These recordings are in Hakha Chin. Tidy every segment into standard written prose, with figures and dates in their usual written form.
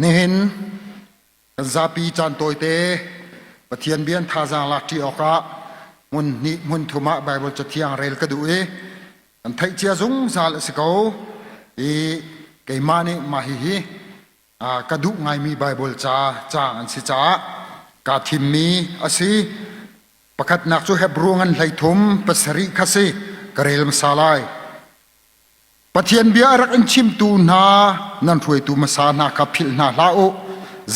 Nihin kan zapi caan tawite Pathian bia thazaang lak ṭi awkah hmun hnih hmun thum ah Baibal Cathiang rel ka duh i kan theih cia zungzal a si ko i keimah nih mah hihi ka duh ngaimi Baibal ca caang an si caah kaa thimmi a si. Pakhatnak cu Hebru ngan 33 pasarih kha si ka rel hmasa lai. Pathian bia a rak in chimtu hna nan hruaitu hmasa hna kha philh hna hlah u.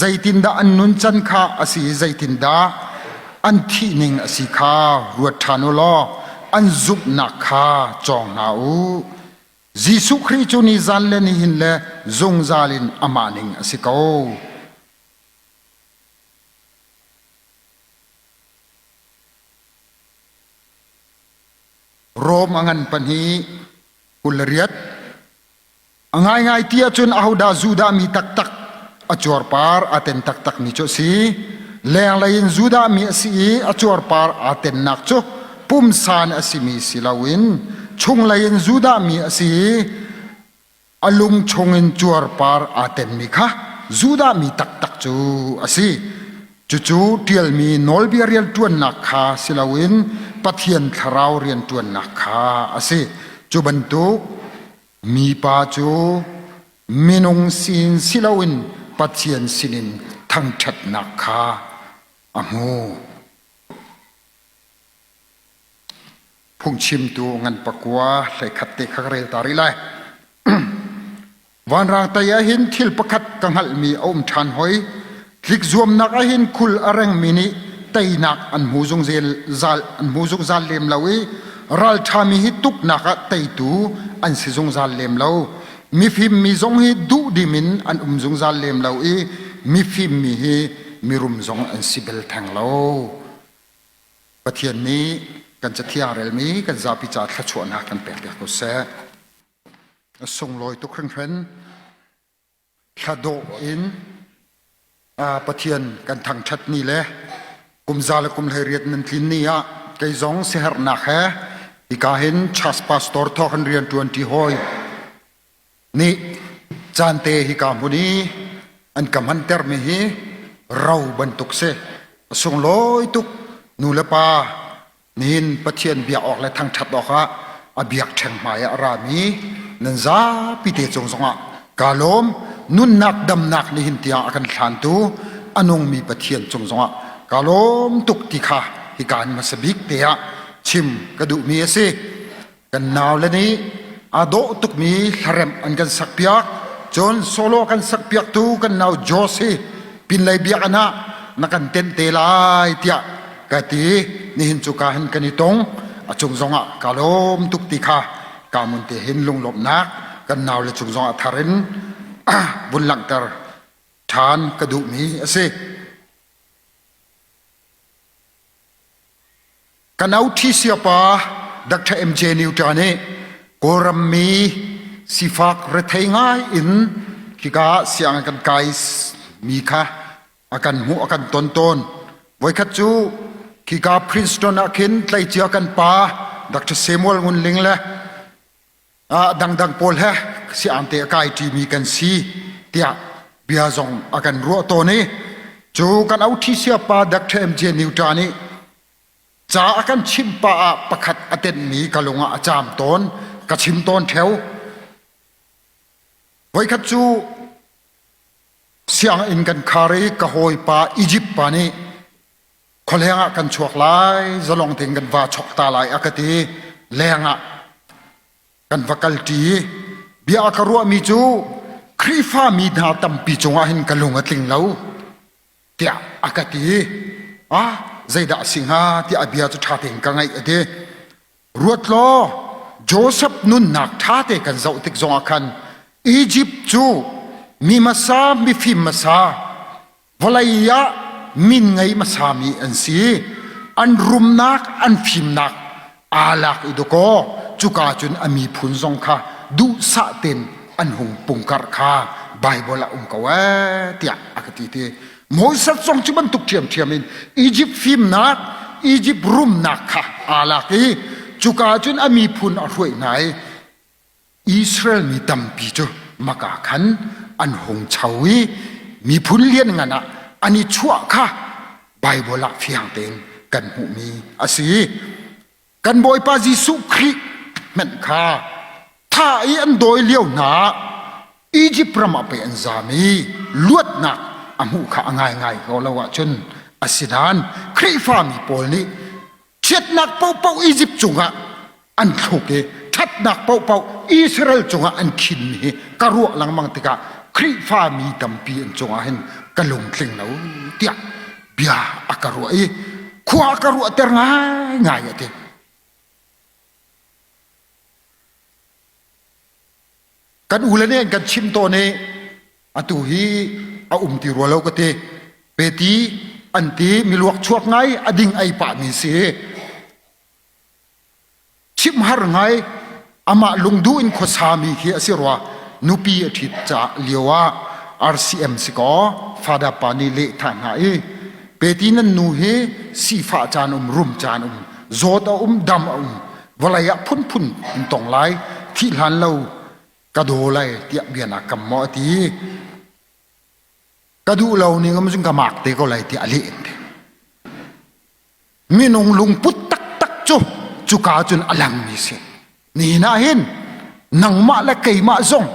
Zeitindah an nuncan kha a si i zeitindah an thihning a si kha ruat ṭhan u law an zumhnak kha cawng hna u. Jesuh Khrih cu nizan le nihin le zungzal in amah ning a si ko. Rom a ngan pahnih 28. A ngaingai ti ahcun ahodah Judah mi taktak a cuarpar aa ten taktakmi cu a si. Lenglei in Judah mi a si i a cuarpar aa tennak cu pumsan a simi si loin chunglei in Judah mi a si i a lung chungin cuarpar aa tenmi kha Judah mi taktak cu a si. Cucu ṭialmi nawlbia rianṭuannak kha si loin Pathian thlarau rianṭuannak kha a si. Cu bantuk mipa cu minung sin si loin Pathian sinin thangṭhatnak kha a hmu. Phungchimtu ngan pakua 11 te kha ka rel ta rih lai. Vanrang tei ah hin thil pakhat ka hngalhmi a um ṭhan hoi. Tlikzuamnak ah hin khul a rengmi nih teinak an hmu zungzal zal an hmu zungzal lem lo i ralṭhami hi tuknak ah teitu an si zungzal lem lo. Mifim mi zong hi duhdim in an um zungzal lem lo i mifim mi hi mirum zong an si bel theng lo. Pathian nih kan cathiang relmi kan zapi ca thluachuahnak kan pek piak ko seh. A sunglawi tuk hringhran. Thla dawh in Pathian kan thangṭhat ni le kum za le kum 18 nan tlin ni ah kei zong siaherhnak he hika hin church pastor thawk in rian ṭuan ṭi hawi nih caan te hika hmun i an ka hmantermi hi ro bantuk si. A sunglawi tuk nu le pa Nihin Pathian biak awk le thangṭhat awkah a biakṭheng hmai ah a rami nan zapi te cung zongah kaa lawm. Nunnak damnak nihin tiang a kan hlantu a nungmi Pathian cung zongah kaa lawm tuk ti kha hika in hmasa bik te ah chim ka duhmi a si. Kan naule nih aa dawh tukmi hlaremh an kan sakpiak. Cun solo kan sakpiaktu kan nau Josh hi pinlei biakinn ah na kan tenh te lai tiah ka ti. Nihin cu ka hin kan i tong. A cung zongah ka lawm tuk ti kha ka mun te hin lunglawmhnak kan naule cung zongah thar in vun langhter ṭhan ka duhmi a si. Ka nauṭhi siapa Dr. MJ Newton nih Kawlram mi sifak rethei ngai in khika sianginn kan kai mi kha a kan hmuh a kan ton tawn. Voikhat cu khika Princeton ah khin tleicia kan pa Dr. Samuel Ngun Ling le dangdang pawl he siang te a kai ṭimi kan si tiah bia zong a kan ruah tawn i cu kan auṭhi siapa Dr. MJ Newton nih ca a kan chimh pah ah pakhat a tenhmi ka lung ah a caam tawn ka chim tawn ṭheo voikhat cu sianginn kan khar i ka hawipa Egypt pa nih khualeng ah kan chuak lai zalong tein kan va chok ta lai a ka ti leng ah kan va kal ṭi bia a ka ruahmi cu Khrihfa mi hna tampi cungah hin ka lung a tling lo tiah a ka ti ah zeidah a si hnga tiah a bia cu ṭha tein ka ngaih a ti ruat law Joseph nunnak ṭha te kan zoh tik zongah khan Egypt cu mi hmasa mifim hmasa vawlei ah min ngei hmasami an si an rumnak an fimnak aa lak i dawkaw cuka cun a miphun zong kha duhsah tein an hung pungkarh kha Baibal ah um ko ee tiah a ka ti ti Moses zong cu bantuk ṭhiamṭhiam in Egypt fimnak Egypt rumnak kha aa lak i cuka cun a miphun a hruai hna i Israel mi tampi cu maka khan an hung cho i. miphun lianngan ah an i chuah kha Baibal ah fiang tein kan hmuhmi a si. Kan Bawipa Jesuh Khrih hmanh kha tha i an dawi lio hna ah Egypt ram ah pei an zaam i luatnak a hmuh kha a ngaingai ko lo ahcun asinain Khrihfami pawl nih chiatnak paohpaoh Egypt cungah an thluk i ṭhatnak paohpaoh Israel cungah an khinmi hi ka ruah lengmang tikah Khrihfami tampi an cungah hin ka lungtling lo tiah bia a ka ruah i khua a ka ruahter ngaingai a ti. Kan u le nih an kan chimh tawn i atu hi a um ti rua lo ka ti. Peti an ti miluak chuak ngai a ding ei pahmi si. Chimh har ngai amah lungduh in khuasami khi a si rua. Nupi a ṭhit ca lio ah RCM si kaw Father pa nih leh tha hna i peti nan nu hi sifah caan um rum caan um zawt a um dam a um vawlei ah phunphun in tong lai thih hlan lo ka daw lai tiah bia na kam maw a ti ka duh lo ning um cun ka mak te ko lai tiah a leh te minung lungput taktak cu cuka cun a langmi si nihin ah hin nangmah le keimah zong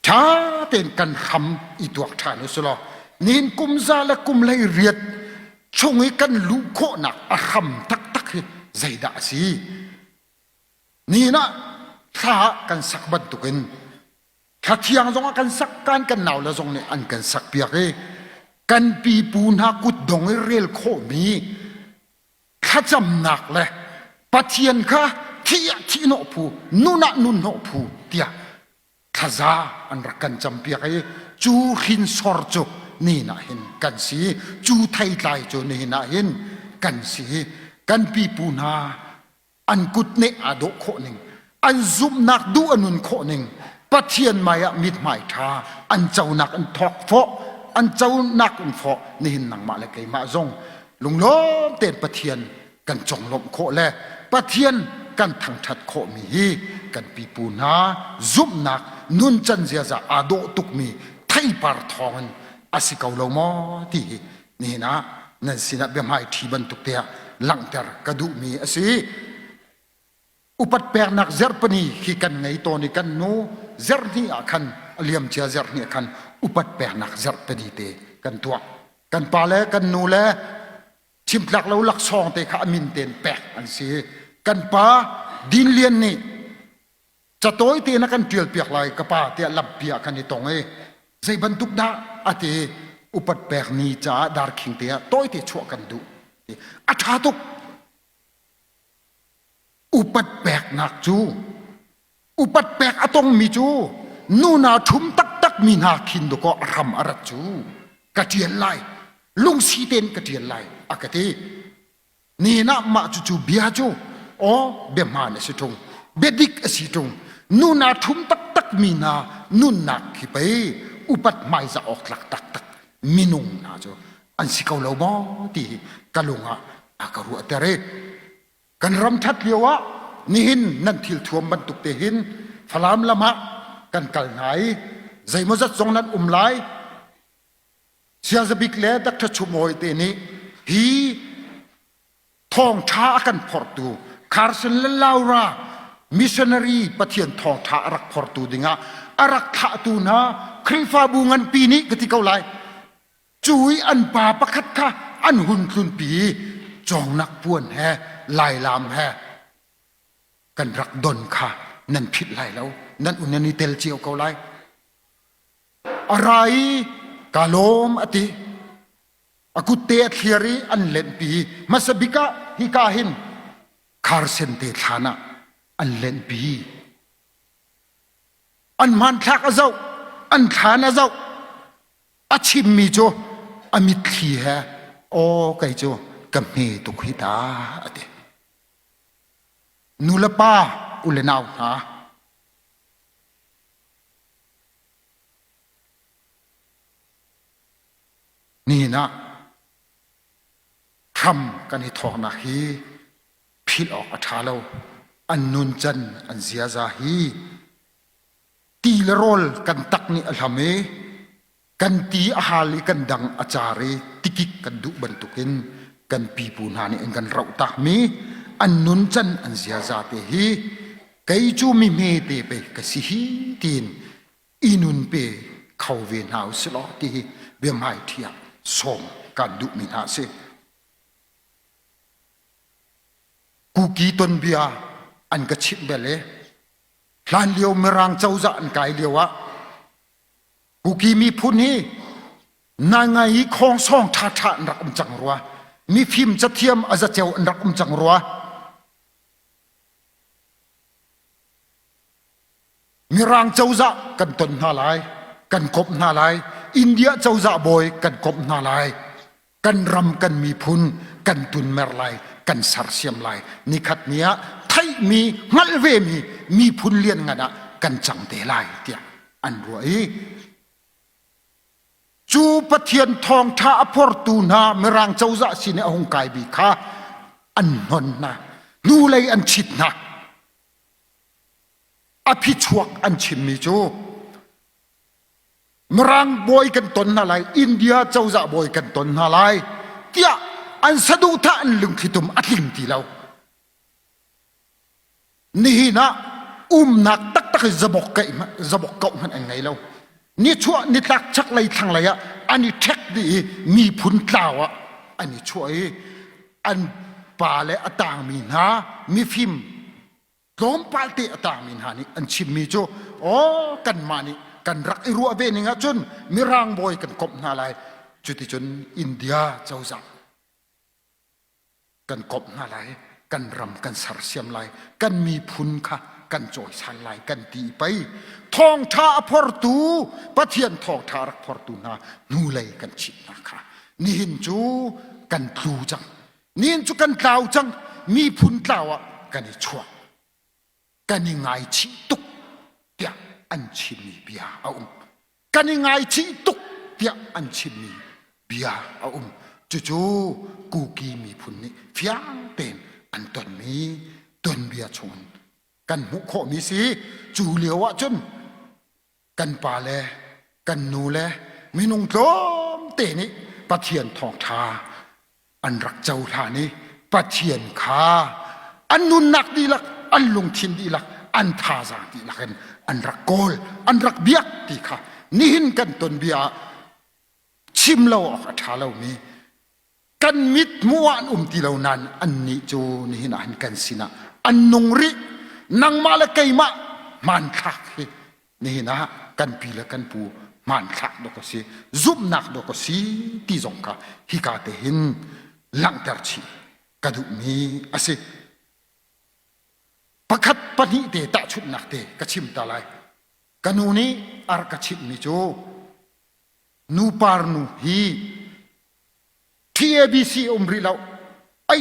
ṭha tein kan hram i tuak ṭhan u sulaw nihin kum za le kum hlei riat chung i kan luh khawhnak a hram taktak hi zeidah a si nihin ah thla kan sak bantukin thla thiang zong ah kan sak kan kan nau le zong nih an kan sak piak i kan pipu hna kutdong i rel khawhmi thlacamnak le Pathian kha thih ah thihhnawh phu nun ah nunhnawh phu tiah thlaza an rak kan campiak i cu hrinsor cu nihin ah hin kan si cu theitlai cu nihin ah hin kan si kan pipu hna an kutneh aa dawh khawh ning an zumhnak duh a nun khawh ning Pathian hmai ah mithmai ṭha an conak an thawk fawh an conak in fawh nihin nangmah le keimah zong lunglawm tein Pathian kan conglawmh khawh le Pathian kan thangṭhat khawhmi hi kan pipu hna zumhnak nuncan ziaza aa dawh tukmi theipar thawngin a si ko lo maw ti hi nihin ah nan sinah biahmai ṭhi bantuk te ah langhter ka duhmi a si. Upat peknak zerpani khi kan ngei tawn i kan nu zerhnih ah khan a liamcia zerhnih ah khan upat peknak zerpani te kan tuah. Kan pa le kan nu le chimtlak lo laksawng te kha a min tein pek an si. Kan pa Din Lian nih catawi te na kan ṭial piak lai ka pa tiah lampi ah kan i tong i zei bantuk dah a ti upat pek ni caah darkhing te ah tawite chuah kan duh a ṭha tuk upat peknak cu upat pek a tongmi cu nuna ṭhum taktak mi hna khin dawkaw a hram a rat cu ka ṭial lai lungsi tein ka ṭial lai a ka ti Nihin ah mah cucu bia cu aw bia hmaan a si ṭung bia dik a si ṭung nun aa ṭhum taktak mi hna nunnak hi pei upat hmaizah awk tlak taktak minung hna cu an si ko lo maw ti hi ka lung ah a ka ruahter i kan ram ṭhat lio ah nihin nan thil thuam bantuk te hin Falam lam ah kan kal hna i zeimawzat zong nan um lai Siazabik le Dr. Chumawi te nih hi thawngṭha a kan phortu Carson le Laura missionary Pathian thawngṭha a rak phortu dingah a rak thlahtu hna Khrihfabu nganpi nih ka ti ko lai cu i an pa pakhat kha an hun tlunpi i cawngnak puan he lailam he kan rak don kha nan philh lai lo nan un nan i tel cio ko lai A ra i ka lawm a ti. A kutte a thliar i an lenhpi. Hmasa bik ah hika hin kharsen te thlan ah an lenhpi. An hmanthlak a zoh, an thlan a zoh. A chimmi cu a mitthli he aw kei cu ka hme tuk hi ta a ti. Nu le pa u le nau hna Nihin ah hram kan i thawknak hi philh awk a ṭha lo. An nuncan, an ziaza hi ti le rawl kan tak nih a hlam i. Kan ti a hal i kan dang a car i tikik kan duh bantukin kan pipu hna nih an kan roh takmi an nuncan an ziaza te hi kei cu mi hmete pei ka si hi tiin i nun pe kho ve hna usih law ti hi biahmaiṭhi ah sawm kan duhmi hna a si. Kuki tonbia an ka chimh bel i hlanlio Mirang cozah an kai lio ah Kuki miphun hi naingai i khawngsawng ṭhaṭha an rak um cang rua. Mifim cathiam a zaceo an rak um cang rua. Mirang cozah kan ton hna lai, kan komh hna lai, India cozah bawi kan komh hna lai, kan ram kan miphun kan tunmer lai, kan sersiam lai. Nikhat ni ah theihmi, hngalh vemi miphun lianngan ah kan cang te lai tiah an ruah i cu Pathian thawngṭha a phortu hna Mirang cozah sin i a hung kaimi kha an hnon hna, hnulei an chit hna. A phichuak an chimmi cu Mirang bawi kan ton hna lai, India cozah bawi kan ton hna lai tiah an saduhthah an lungthlitum a tling ti lo. Nihin ah umnak taktak i zabok zabok koh hmanh an ngei lo. Nichuah nitlak chaklei thlanglei ah an i ṭhek dih i miphun tlau ah an i chuah i an pa le a tangmi hna mifim tlawmpal te a tangmi hna nih an chimmi cu aw kanmah nih kan rak i ruah ve ning ahcun mirang bawi kan komh hna lai cuticun India cozah kan komh hna lai kan ram kan sersiam lai kan miphun kha kan cawisan lai kan ti pei thawngtha a phortu Pathian thawngtha a rak phortu hna hnulei kan chit hna kha nihin cu kan tlu cang Nihin cu kan tlau cang miphun tlau ah kan i chuak kan i ngaichih tuk tiah an chimmi bia a um kan i ngaichih tuk tiah an chimmi bia a um cucu Kuki miphun nih fiang tein an tonmi tuanbia chungin kan hmuh khawhmi si cu lio ah cun kan pa le kan nu le minung tlawmte nih Pathian thawngṭha an rak cohlan i Pathian kha an nunnak dihlak an lungthin dihlak an thazaang dihlak in an rak kawl an rak biak ti kha nihin kan tonbia ah chim lo awk a ṭha lomi kan mit hmuh ah an um ti lo nain annih cu nihin ah hin kan sinah an nung rih nangmah le keimah hmanthlak hi nihin ah kan pi le kan pu hmanthlak dawk a si zumhnak dawk a si ti zong kha hika te hin langhter chih ka duhmi a si pakhat pahnih te tahchunhnak te ka chim ta lai ka nu nih a rak ka chimhmi cu nu par nu hi TABC um rih lo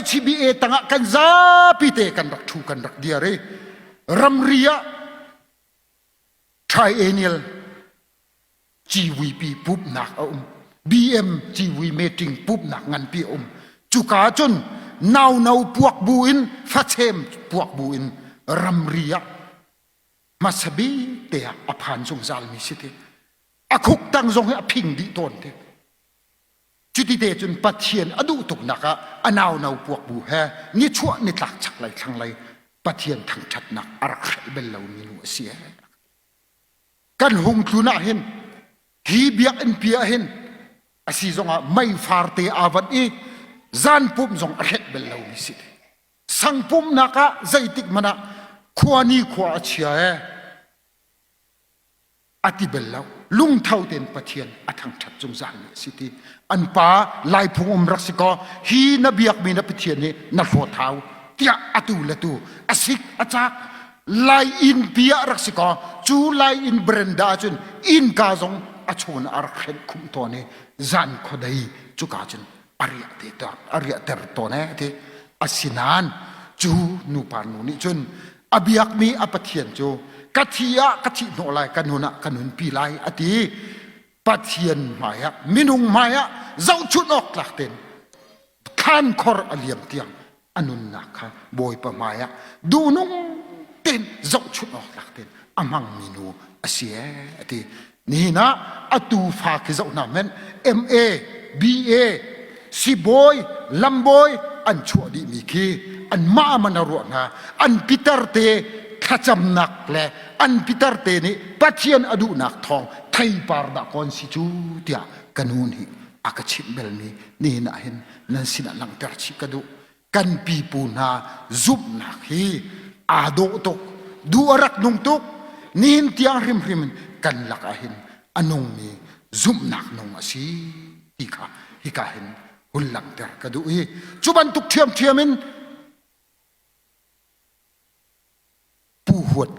HBA tangah kan zapi te kan rak thu kan rak dir i ramri ah triennial GVP pumhnak a um BM GV meeting pumhnak nganpi a um cuka cun nauno puak bu in fachem puak bu in ramri ah hmasa bik te ah a phan zungzal mi si te a khuk tang zong hi a phing dih tawn te cuti te cun Pathian a duh tuknak ah a nauno puak bu he nichuah nitlak chaklei thlanglei Pathian thangṭhatnak a rak hrelh bel lomi nu a si kan hung tlun ah hin hi biakinn pi ah hin a si zongah meifar te aa vat i zan pumh zong a hrelh bel lomi si sang pumhnak ah zeitik hmanh ah khua ni khua a chia ee a ti bel lo lungtho tein Pathian a thangṭhat zungzal mi a si ti an pa Laiphung um rak si kaw hi na biakmi na Pathian hi na hlawt hau tiah atu le tu a sik a cak Lai inn pi ah rak si kaw cu Lai inn brenda cun innka zong a chawn a rak hrenh khumh tawn i zan khuadei cuka cun a riah te a riahter tawn e ti asinain cu nupa nu nih cun a biakmi a Pathian cu ka thi ah ka thih hnawh lai ka nun ah ka nunpi lai a ti Pathian hmaiah minung hmaiah zohchunh awk tlak tein thlankhor a liam tiang a nunnak kha Bawipa hmaiah duhnung tein zohchunh awk tlak tein a hmangmi nu a si ee a ti. Nihin ah atu fa khi zoh hna hmanh MA, BA, sibawi, lambawi an chuah dihmi khi anmah man a ruah hna. An pitar te thlacamnak le an pitar te nih Pathian a duhnak thawng theipar dah kawn si cu tiah ka nu nih a ka chimh belmi nihin ah hin nan sinah langhter chih ka duh. Kan pipu hna zumhnak hi aa dawh tuk, duh a rak nung tuk. Nihin tiang hrimhrim in kan lak ah hin a nungmi zumhnak nung a si ti kha hika hin hun langhter ka duh i cu bantuk ṭhiamṭhiam in Pu Huat,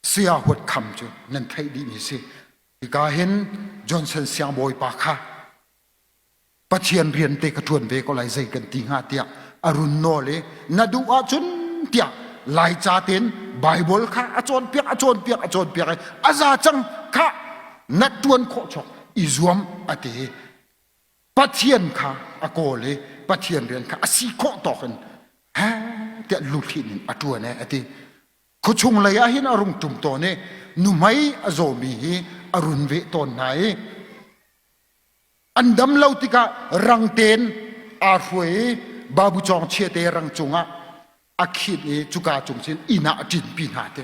Saya Huat Kham cu nan theih dihmi si. Hika hin Johnson siangbawipa kha Pathian rian te ka ṭuan ve ko lai zei kan ti hnga tiah a run nawl i na duh ahcun tiah Laica tein Baibal kha a cawnpiak a cawnpiak a cawnpiak i a za cang kha na ṭuan khawh chok i zuam a ti i Pathian kha a kawl i Pathian rian kha a si khawh tawk in he tiah luhlin in a ṭuan e a ti. Khuachung lei ah hin a rung ṭum tawn i nuhmei a zawmi hi a run veh tawn hna i An dam lo tikah rang tein aa hruai i babu cawng chiate rang cungah a khit i cuka cung cun inn ah a ṭinpi hna ti.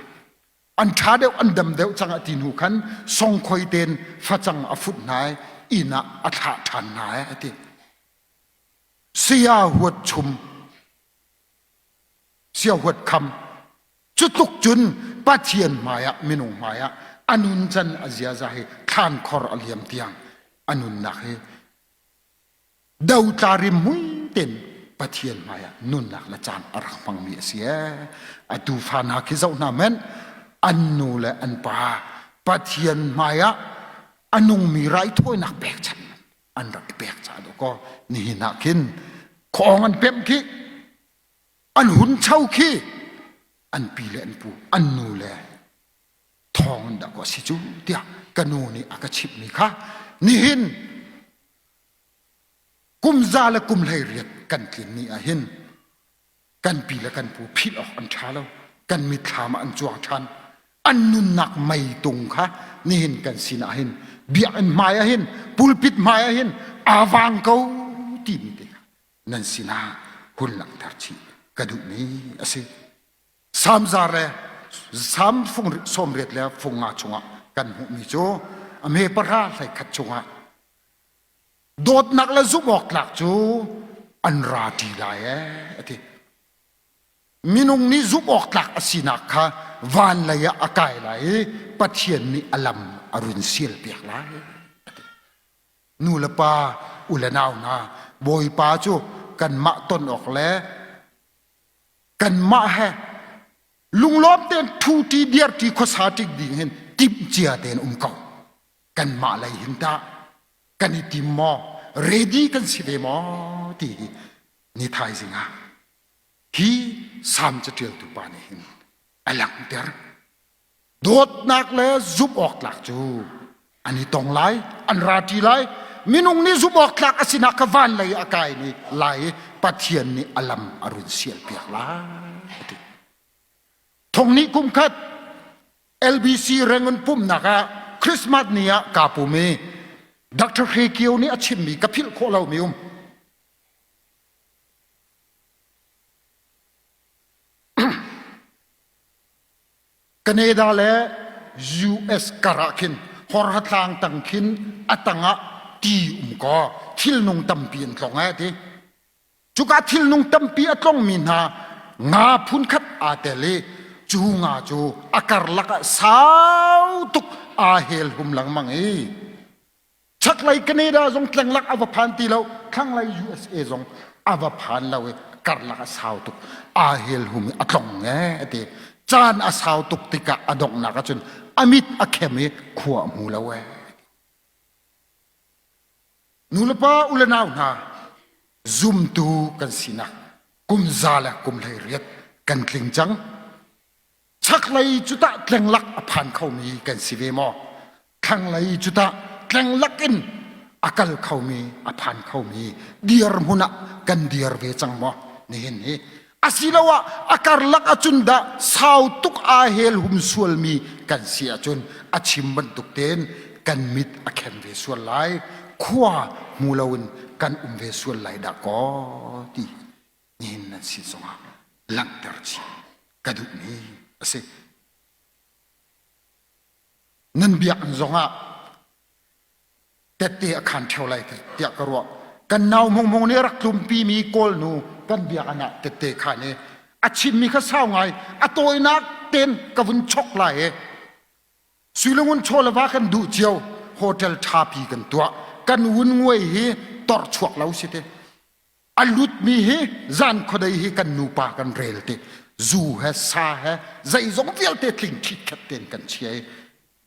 An ṭha deuh an dam deuh cang a ti hnu khan songkhoi tein facang a fut hna i inn ah a thlah ṭhan hna a ti. Saya huat chum sia huat kham Cu tluk cun Pathian hmaiah minung hmaiah a nuncan a ziaza hi thlankhor a liam tiang a nunnak hi dotla rimhmui ten Pathian hmaiah nunnak le caan a rak hmangmi a si ee. Atu fa hna khi zoh hna hmanh an nu le an pa Pathian hmaiah a nungmi raithawinak pekchanh an rak i pek caah dawkaw nihin ah khin khuaawng an pemh khi An hun cho khi an pi le an pu an nu le thawng in dah kaw si cu tiah ka nu nih a ka chimhmi kha nihin kum za le kum 18 kan tlin ni ah hin kan pi le kan pu philh awk an ṭha lo kan mitthlam ah an cuang ṭhan an nunnak meitung kha nihin kan sinah hin biakinn hmai ah hin pulpit hmai ah hin aa vang ko timi te kha nan sinah hun langhter chih ka duhmi a si. Samza le Sam fung 80 le fung nga chungah kan hmuhmi cu a hme pahra hlei khat chungah dawtnak le zumh awk tlak cu an ra ṭi lai ee a ti. Minung nih zumh awk tlak a sinak kha van lei ah a kai lai i Pathian nih a lam a run sialpiak lai a ti. Nu le pa u le nau hna Bawipa cu kanmah ton awk le kanmah he lunglawm tein ṭhuṭi dirṭi khuasa ṭik ding hin timhcia tein um ko. Kanmah lei hin tah kan i tim maw? Ready kan si ve maw? ti hi ni thaizing ah hi Salm caṭialtu pa nih hin a langhter. Dawtnak le zumh awk tlak cu an i tong lai, an ra ṭi lai. Minung nih zumh awk tlak a sinak kha van lei a kai ni lai i Pathian nih a lam a run sialpiak lai a ti. Thong nih kum khat LBC Rangoon pumhnak ah Christmas ni ah kaa pum i Dr. Hre Kio nih a chimmi ka philh khawh lomi um. Canada le US kar ah khin horhatlang tang khin a tangah ti um kaw thilnung tampi an tlong eh ti. Cuka thilnung tampi a tlongmi hna nga phunkhat aa tel i cu nga cu a karlak ah sau tuk aa hel hum lengmang i Chaklei Canada zong tlenglak a va phan ti lo, thlanglei USA zong a va phan lo i karlak a sau tuk. Aa hel hum i a tlong e a ti. Caan a sau tuk tikah a donghnak ahcun a mit a khem i khua a hmu lo e. Nulepa u le nau hna, zumtu kan sinak kum za le kum 18 kan tling cang. Chaklei cu tah tlenglak a phan khomi kan si ve maw? Thlanglei cu tah tlenglak in a kal khomi, a phan khomi dirhmun ah kan dir ve cang maw? Nihin hi asiloah a karlak ahcun dah sau tuk aa hel hum sualmi kan si ahcun a chim bantuk tein. kan mit a khem ve sual lai, khua hmu loin kan um ve sual lai dah kaw ti nihin nan sin zongah langhter chih ka duhmi a si. Nan biakinn zongah tette a khan ṭheo lai tiah ka ruah. Kan nau mungmung nih a rak tlumpi mi Kawlnu kan biakinn ah tette khan i a chimmi kha sau ngai a tawinak ten ka vun chok lai i Suilungun chaw le va kan duh cio hotel ṭhapi kan tuah kan vun nguai hi tor chuak lo si te a lutmi hi zan khuadei hi kan nupa kan rel te zu he sa he zeizong vialte tling ṭhit tein kan chia i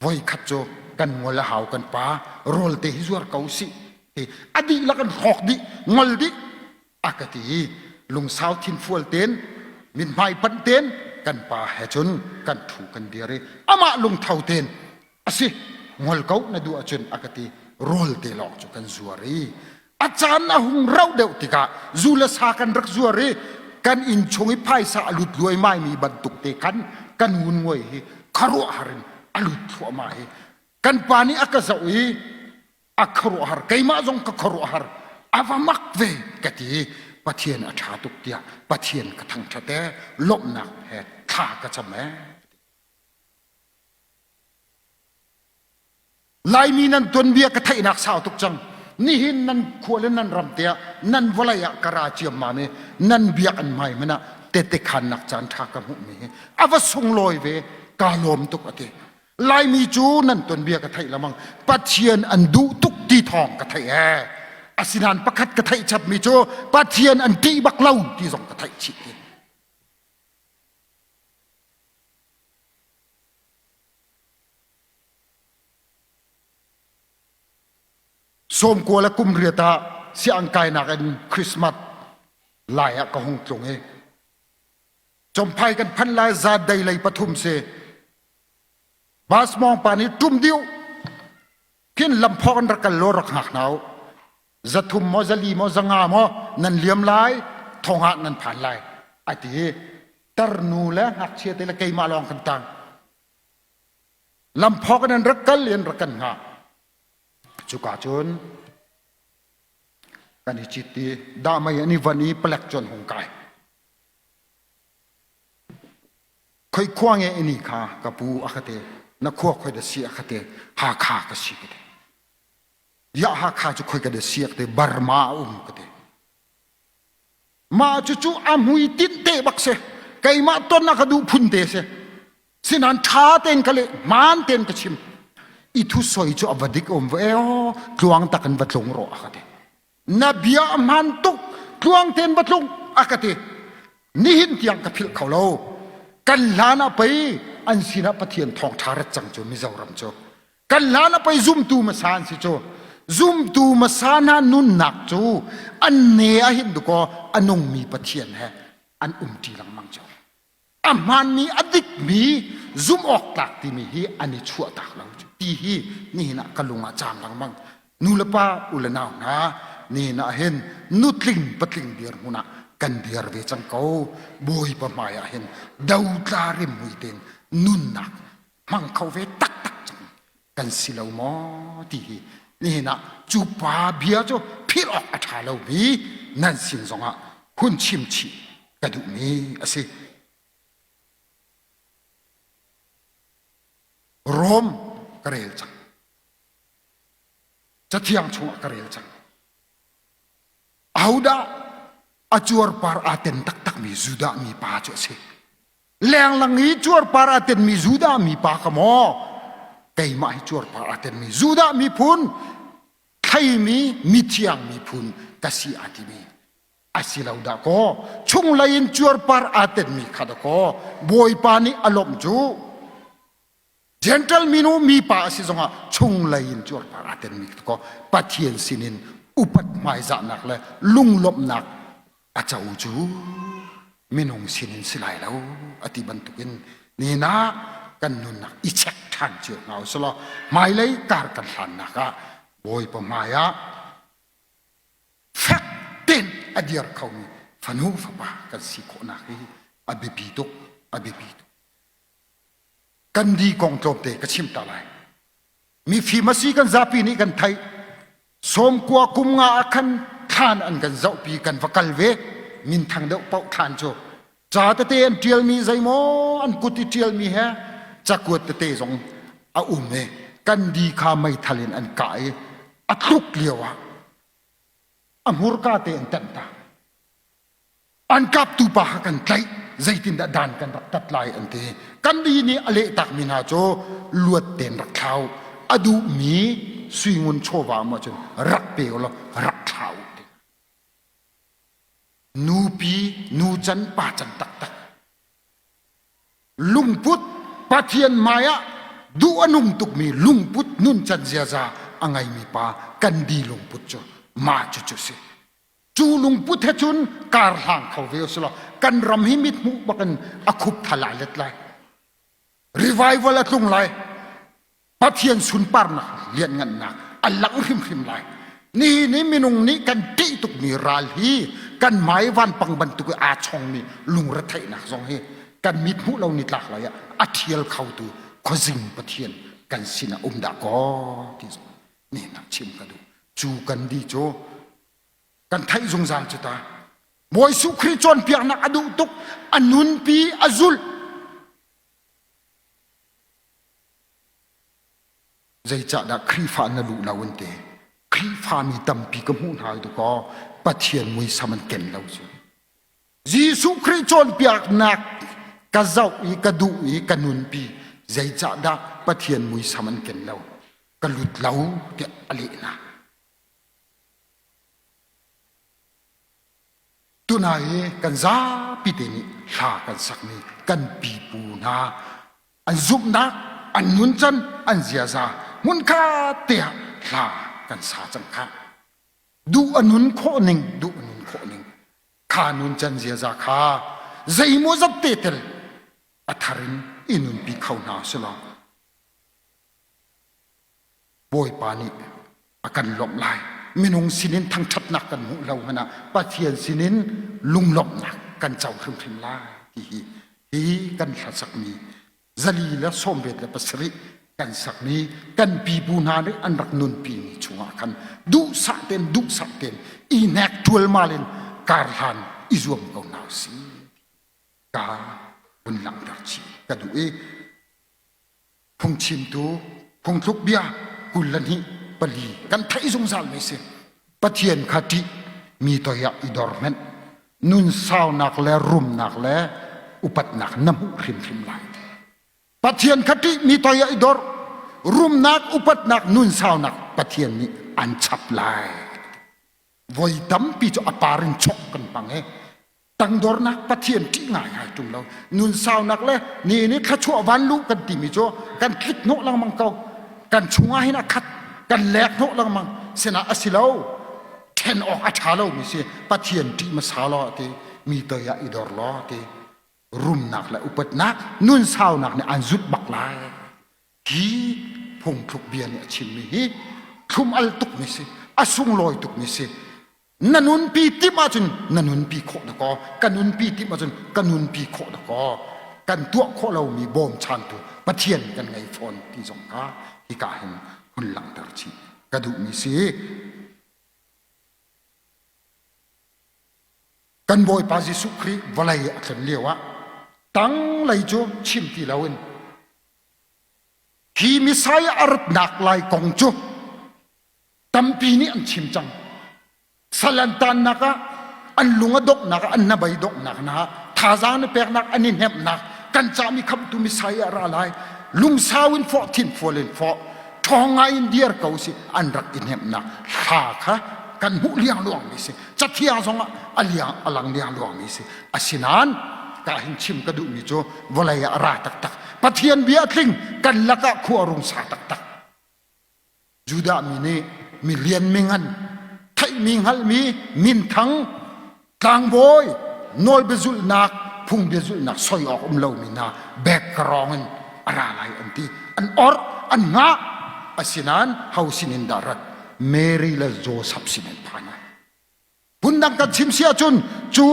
voikhat cu kan ngol a hau kan pa rawl te hi zuar ko sih ti a dihlak an hrawk dih ngol dih a ka ti i lungsau thinfual ten mithmai panh ten kan pa he cun kan thu kan dir i amah lungtho ten a si ngol ko na duh ahcun a ka ti rawl te lawng cu kan zuar i a caan a hung rauh deuh tikah zu le sa kan rak zuar i kan inn chung i phaisa a lut luaimai mi bantuk te khan kan ngun nguai hi khuaruahhar in a lut thluahmah hi kan pa nih a ka zoh i a khuaruahhar keimah zong ka khuaruahhar a va mak ve ka ti i Pathian a ṭha tuk tiah Pathian ka thangṭhat ee lawmhnak he thla ka cam ee Laimi nan tuanbia ka theihnak sau tuk cang. Nihin nan khua le nan ram te ah nan vawlei ah ka ra ciammam i nan biakinn hmai hmanh ah tete khannak caan ṭha ka hmuhmi hi a va sunglawi ve kaa lawm tuk a ti. Laimi cu nan tuanbia ka theih lamang Pathian an duh tuk ti thawng ka theih ee. Asinain pakhat ka theih chapmi cu Pathian an ṭih bak lo ti zong ka theih chih ti. Sawmkua le kum riat ah sianginn kainak in Christmas lai ah ka hung tlung i Champhai kan phanh lai zat dei lei pathum si. Bus mawng pa nih ṭum diu khin lamphawk in rak kal law rak hngak hna u. Zathum maw zali maw zanga maw nan liam lai thong ah nan phan lai a ti i tarnu le ngakchia te le keimah lawng kan tang. Lamphawk in an rak kal i an rak kan hngah. Cuka cun kan i cit i dahmei an i van i palek cu an hung kai. Khoi khua nge ini kha ka pu a ka te, na khua khoi da si a ka te, Hakha ka si ka te. Ya Hakha cu khoi ka da si a ka te, Burma a um ka te. Mah cucu a hmuitinh te bak si. Keimah ton a ka duh phun te si. Sinan ṭha tein ka leh, hmaan tein ka chim. I thu soi cu a va dik um va eo, tluang tak in va tlung rawh a ka ti. Na bia a hmaan tuk, tluang tein va tlung a ka ti. Nihin tiang ka philh kho lo. Kan hlan ah pei an sinah Pathian thawngṭha rat cang cu Mizoram cu. Kan hlan ah pei zumtu hmasa an si cu. Zumtu hmasa hna nunnak cu an ne ah hin dukaw a nungmi Pathian he an umṭi lengmang cu. A hmaanmi a dikmi zumh awk tlak timi hi an i chuahtak lo cu ti hi nihin ah ka lung ah caam lengmang. Nu le pa u le nau hna nihin ah hin nutling patling dirhmun ah kan dir ve cang ko. Bawipa hmai ah hin dotla rimhmui tein nunnak hmang kho ve taktak cang kan si lo maw ti hi nihin ah cu pa bia cu philh awk a ṭha lomi nan sin zongah hun chim chih ka duhmi a si. Rom ka rel cang. Cathiang chungah ka rel cang. Ahodah a cuarpar aa ten taktakmi Judah mi pa cu a si. Lenglang i cuarpar aa tenmi Judah mipa ka maw keimah hi cuarpar aa tenmi Judah miphun thleimi mithiang miphun ka si aa timi a si lo dah kaw chunglei in cuarpar aa tenmi kha dah kaw Bawipa nih a lawmh cu Gentle minu mipa a si zongah chunglei in cuarpar aa tenmi kha kaw Pathian sinin upat hmaizahnak le lunglawmhnak a co cu minung sinin si lai lo a ti bantukin nihin ah kan nunnak i check ṭhan cio hna usih law hmailei kar kan hlannak ah Bawipa hmai ah fek tein a dir khomi fanu fapa kan si khawhnak hi a biapi tuk a biapi tuk kan di kong tlawmte ka chim ta lai. Mifim a si kan zapi nih kan theih. Sawmkua kum nga ah khan thlan an kan zohpi kan va kal ve. Minthang deuh paoh thlan cu. Ca tete an ṭialmi zeimaw an kut i ṭialmi he cakuat tete zong a um i kan di kha meithal in an kah i a tluk lio ah a hmurka te an tenh ta. An kaptu pa kha kan tlaih zeitindah dan kan rak tat lai an ti. Kan di nih a leh takmi hna cu luat tein rak thlau a duhmi suingun chawva maw cun rak pe ulaw rak thlau ti. Nupi nu can pa can taktak lungput Pathian hmai ah duh a nung tukmi lungput nuncan ziaza a ngeimi pa kan di lungput cu mah cucu si. Cu lungput he cun kar hlang kho ve usulaw kan ram hi mithmuh bakin a khup thal ai let lai. Revival a tlung lai. Pathian sunparnak lianngannak a lang hrimhrim lai. Nihin i minung nih kan ṭih tukmi ral hi kan hmai vanpang bantuk i aa chongmi lungretheihnak zong hi kan mit hmuh lo nitlak lai ah a ṭhial khotu khuazing Pathian kan sinah um dah kaw ti zong nihin ah chim ka duh. Cu kan di cu kan theih zungzal cu ta. Bawi Jesuh Khrih cawnpiaknak a duh tuk, a nunpi, a zulh. Zeicahdah Khrihfa na luh lo an ti? Khrihfa mi tampi ka hmuh hna dakaw Pathian muisam an ken lo cu. Jesuh Khrih cawnpiaknak ka zoh i ka duh i ka nunpi zeicahdah Pathian muisam an ken lo? Ka lut lo tiah a leh hna. Tuna i kan zapi te nih hla kan sakmi kan pipu hna an zumhnak, an nuncan, an ziaza hmunkhat te ah hla kan sa cang khah. Duh a nun khawh ning, duh a nun khawh ning. Kha nuncan ziaza kha zeimaw zat te tel a thar in i nunpi kho hna selaw Bawipa nih a kan lawmh lai. Minung sinin thangṭhatnak kan hmuh lo hmanh ah Pathian sinin lunglawmhnak kan co hrimhrim lai ti hi hi kan hlasakmi 487 kan sakmi kan pipu hna nih an rak nunpimi chungah khan duhsah tein duhsah tein i hnek ṭualmal in kar hlan i zuam ko hna usih ka vun langhter chih ka duh i phungchimtu phungthluk bia 22 pali kan theih zungzal mi si. Pathian kha ṭih mi toi ah i dor hmenh nun saunak le rumnak le upatnak na hmuh hrimhrim lai. Pathian kha ṭih mi toi ah i dor rumnak upatnak nun saunak Pathian nih an chap lai. Voi tampi cu a par in chok kan hmang i tangdornak Pathian ṭih ngaingai ṭung lo nun saunak le ni nih thluachuah van luh kan timi cu kan tlik hnawh lengmang ko kan chungah hin a khat kan lek hnawh lengmang sinah a si lo ṭhen awk a ṭha lomi si Pathian ṭih hmasa law ti mi toi ah i dor law ti rumnak le upatnak nun saunak nih an zut bak lai hi phungthluk bia nih a chimmi hi thlum al tukmi si a sunglawi tukmi si na nunpi timh ahcun na nunpi khawh dakaw ka nunpi timh ahcun ka nunpi khawh dakaw kan tuah khawh lomi bawmchantu Pathian kan ngei fawn ti zong kha hika hin hun langhter chih ka duhmi si. Kan Bawipa Jesuh Khrih vawlei a tlun lio ah tanglei cu chim ti loin hi Messiah a ratnak lai kong cu tampi nih an chim cang. Sal an tannak ah an lung a donghnak ah an hnabei donghnak hna ah thazaang na peknak an i hnemhnak kan cahmi khamhtu Messiah ra lai lungsau in fawh thinfual in fawh ṭhawng ngai in dir ko si an rak i hnemhnak hla kha kan hmuh liangluangmi si cathiang zong ah a liang a lang liangluangmi si asinain ka hin chim ka duhmi cu vawlei ah a ra taktak Pathian bia a tling kan lakah khua rung sa taktak Judah mi nih mi lian mi ngan theihmi hngalhmi minthang tlangbawi nawlbiazulhnak phungbiazulhnak soi awk um lomi hna background in a ra lai an ti an orh an hngah asinain ho sinin dah rat Mary le Joseph sinin phan ai Phundang kan chim si ahcun cu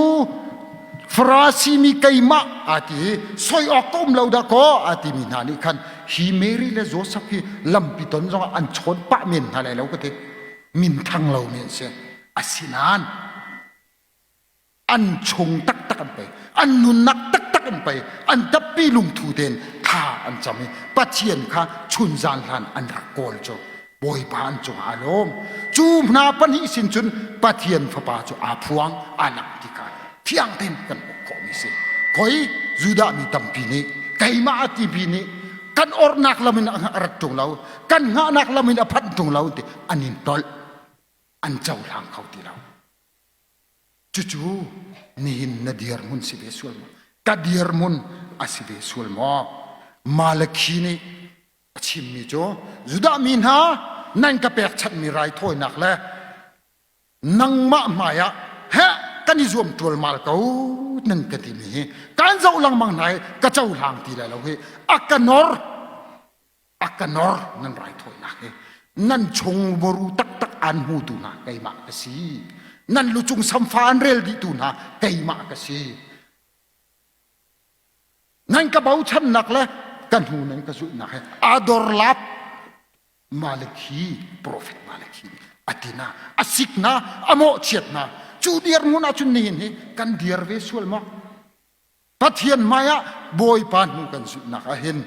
Farasi mi keimah aa ti i soi awk ka um lo dah kaw aa timi hna nih khan Hi Mary le Joseph hi lampi ton zongah an chawn pah men hna lai lo ka ti. Minthang lomi an si. Asinain an chung taktak an pei an nunnak taktak an pei an tappi lungthu tein thla an cam i Pathian kha chun zan hlan an rak kawl cu Bawipa an cungah aa lawm. Cu hna pahnih sin cun Pathian Fapa cu aa phuang aa langh ti kha fiang tein kan hmuh khawhmi si. Khoi Judah mi tampi nih keimah a timi nih kan ornak lam in a rat ṭung lo, kan hngahnak lam in a phanh ṭung lo ti an in tolh, an cohlang kho ti lo. Cucu nihin na dirhmun si ve sual maw? Ka dirhmun a si ve sual maw? Malakhi nih a chimmi cu Judah mi hna nan ka pekchanhmi raithawinak le nangmah hmaiah heh kan i zuam ṭualmal ko nan ka timi hi kan zoh lengmang hna i ka cohlang ti lai lo hi a ka nor a ka nor nan raithawinak hi nan chung muru taktak aan hmutu hna keimah ka si nan lucung samfa an rel dihtu hna keimah ka si Nan ka bochannak le ka hnu nan ka zulhnak he aa dorlap Malakhi profet Malakhi a ti na a sik na a mawhchiat na cu dirhmun ahcun nihin hi kan dir ve sual maw Pathian hmai ah Bawipa hnu kan zulhnak ah hin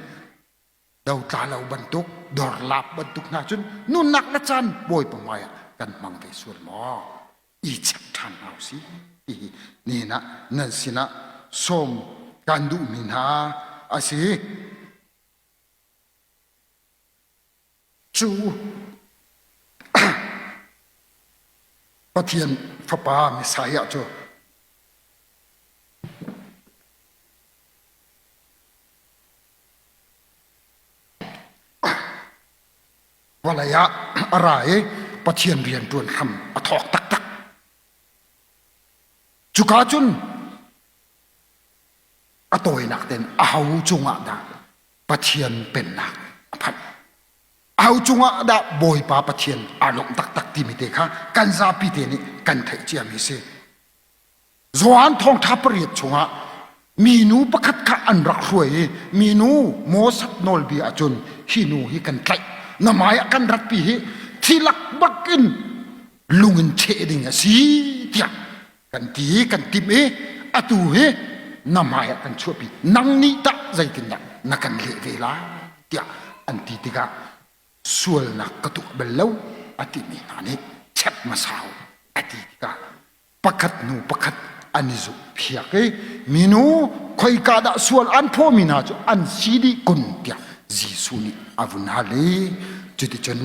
dotla lo bantuk dorlap bantuk hna cun nunnak le caan Bawipa hmai ah kan hmang ve sual maw i check ṭhan hna usih ti hi nihin ah nan sinah sawm kan duhmi hna a si. Cu Pathian Fapa Messiah cu Vawlei ah a ra i Pathian rianṭuan hram a thawk taktak. Cuka cun a tawinak tein aho cungah dah Pathian pennak a phanh? Aho cungah dah Bawipa Pathian aa lawmh taktak timi te kha kan zapi te nih kan theih ciami si. Johan thawngṭha pariat chungah minu pakhat kha an rak hruai i minu Moses nawlbia ahcun hi nu hi kan tlaih na hmai ah kan ratpi hi thilak bakin lung in cheh ding a si tiah kan ti i kan timh i atu hi na hmai ah kan chuahpi nang nih tah zeitindah na kan leh ve lai tiah an ti tikah sualnak ka tuah bal lo a timi hna nih chek hmasa u a ti tikah pakhat hnu pakhat an i zukphiak i minu khoika dah sual an phawmi hna cu an si dih kun tiah Jesuh nih a vun hal i cuticun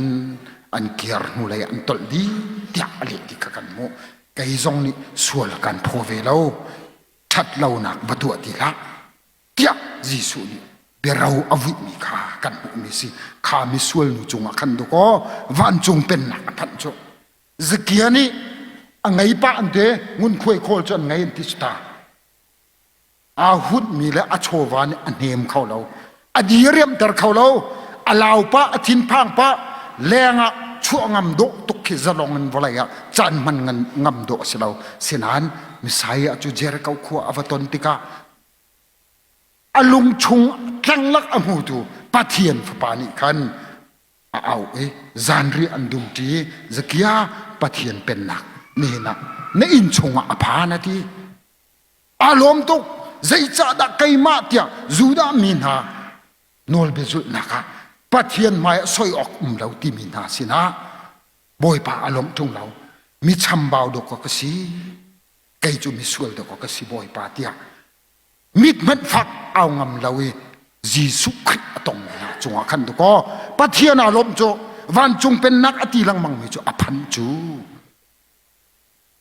an kir hnulei an tolh dih tiah a leh ti kha kan hmuh. Kei zong nih sual kan phaw ve lo, ṭhat lonak va tuah ti hlah tiah Jesuh nih biaro a vuihmi kha kan hmuhmi si. Kha misual nu cungah khan dawkaw vancung pennak a phanh cu. Zakia nih a ngei pah an ti ngunkhuai khawl cu an ngei an ti cu ta aa hunhmi le a chawva nih a hnem kho lo a diriamter kho lo a lau pah a thinphang pah lengah chuah ngam dawh tuk khi zalong in vawlei ah caan hman ngam dawh a si lo sinain Messiah cu Jericho khua a va ton tikah a lung chung tlanglak a hmutu Pathian fapa nih khan a auh i zanriah an dumṭi i Zakia Pathian pennak nihin ah na inn chungah a phan a ti. Aa lawm tuk. Zeicahdah keimah tiah Judah mi hna nawlbia zulhnak ah Pathian hmai ah soi awk um lo timi hna sinah Bawipa a lawmh ṭung lo. Mi chambau dawk ka si. Kei cu misual dawk ka si Bawipa tiah mit hmanh fak au ngam lo i Jesuh Khrih a tongmi hna cungah khan dakaw Pathian aa lawmh cu vancung pennak a ti lengmangmi cu a phan cu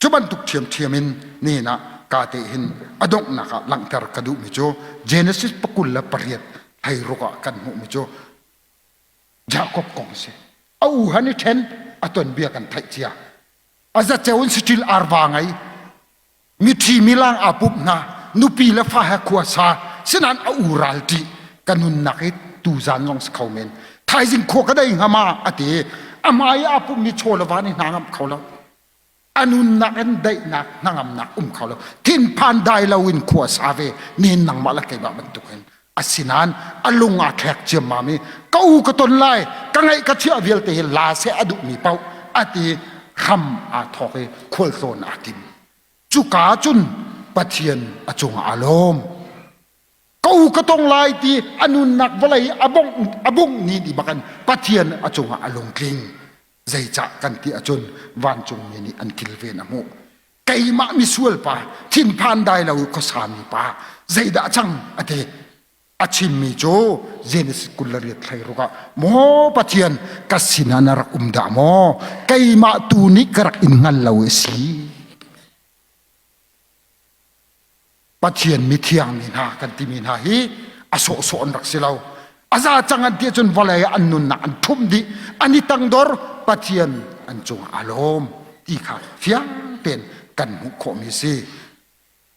cu bantuk ṭhiamṭhiam in nihin ah ka te hin a donghnak ah langhter ka duhmi cu Genesis pakul le pariat hleiruk ah kan hmuhmi cu Jakob kong a si a u han i ṭhen a ton bia kan theih cia a zaceu in saṭil arva ngei Miṭhi milang aa pumh hna, nupi le fa he khua sa, sinain a u ral ṭih, ka nunnak hi tuzan zong si kho men. Thaizing khua ka dei hnga ma a ti. A hmai aa pummi chaw le va nih hna ngamh kho lo. A nunnak in daihnak hnangamnak um kho lo. Thinphan dai lo in khua sa ve, nihin nangmah le keimah bantuk hin. Asinain a lung aa thlek ciammam i ka u ka ton lai, ka ngaih ka chiah vialte hi la seh a duhmi paoh a ti hram aa thawk i khualtlawn aa tim. Cuka cun Pathian a cungah aa lawm. Ka u ka tong lai ti a nunnak vawlei a bongh a bungh ni ni bakin Pathian a cungah a lungtling. Zeicah kan ti ahcun vancungmi nih an kilven a hmuh. Keimah misual pa, thinphan dai lo khuasami pa, zeidah cang a ti. A chimmi cu Genesis 28 thlairuk ah maw Pathian ka sinah na rak um dah maw keimah tu nih ka rak in hngal lo i si. Pathian mithiang mi hna kan timi hna hi a sawhsawh an rak si lo. A za cang an ti ahcun vawlei ah an nunnak an ṭhumh dih, an i tangdor, Pathian an cungah aa lawm ti kha fiang tein kan hmuh khawhmi a si.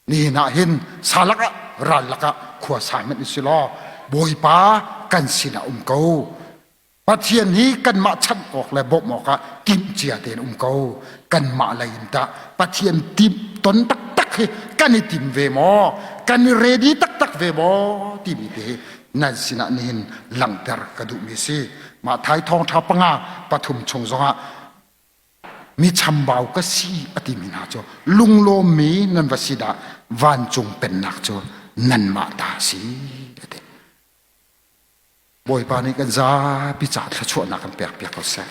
Nihin ah hin sa lakah ral lakah khua sa hmanh si law Bawipa kan sinah um ko. Pathian hi kanmah chanh awk le bawmh awkah timhcia tein um ko. Kanmah lei in tah Pathian timh ton taktak hi kan i tim ve maw? Kan i ready taktak ve maw? Timi te hi nan sinah nihin langhter ka duhmi si. Mah thai thawngṭha panga pathum chung zongah mi chambau ka si a timi hna cu lunglawmmi nan va si dah vancung pennak cu nanmah ta a si a ti. Bawipa nih kan zapi ca thluachuahnak kan pek piak ko seh.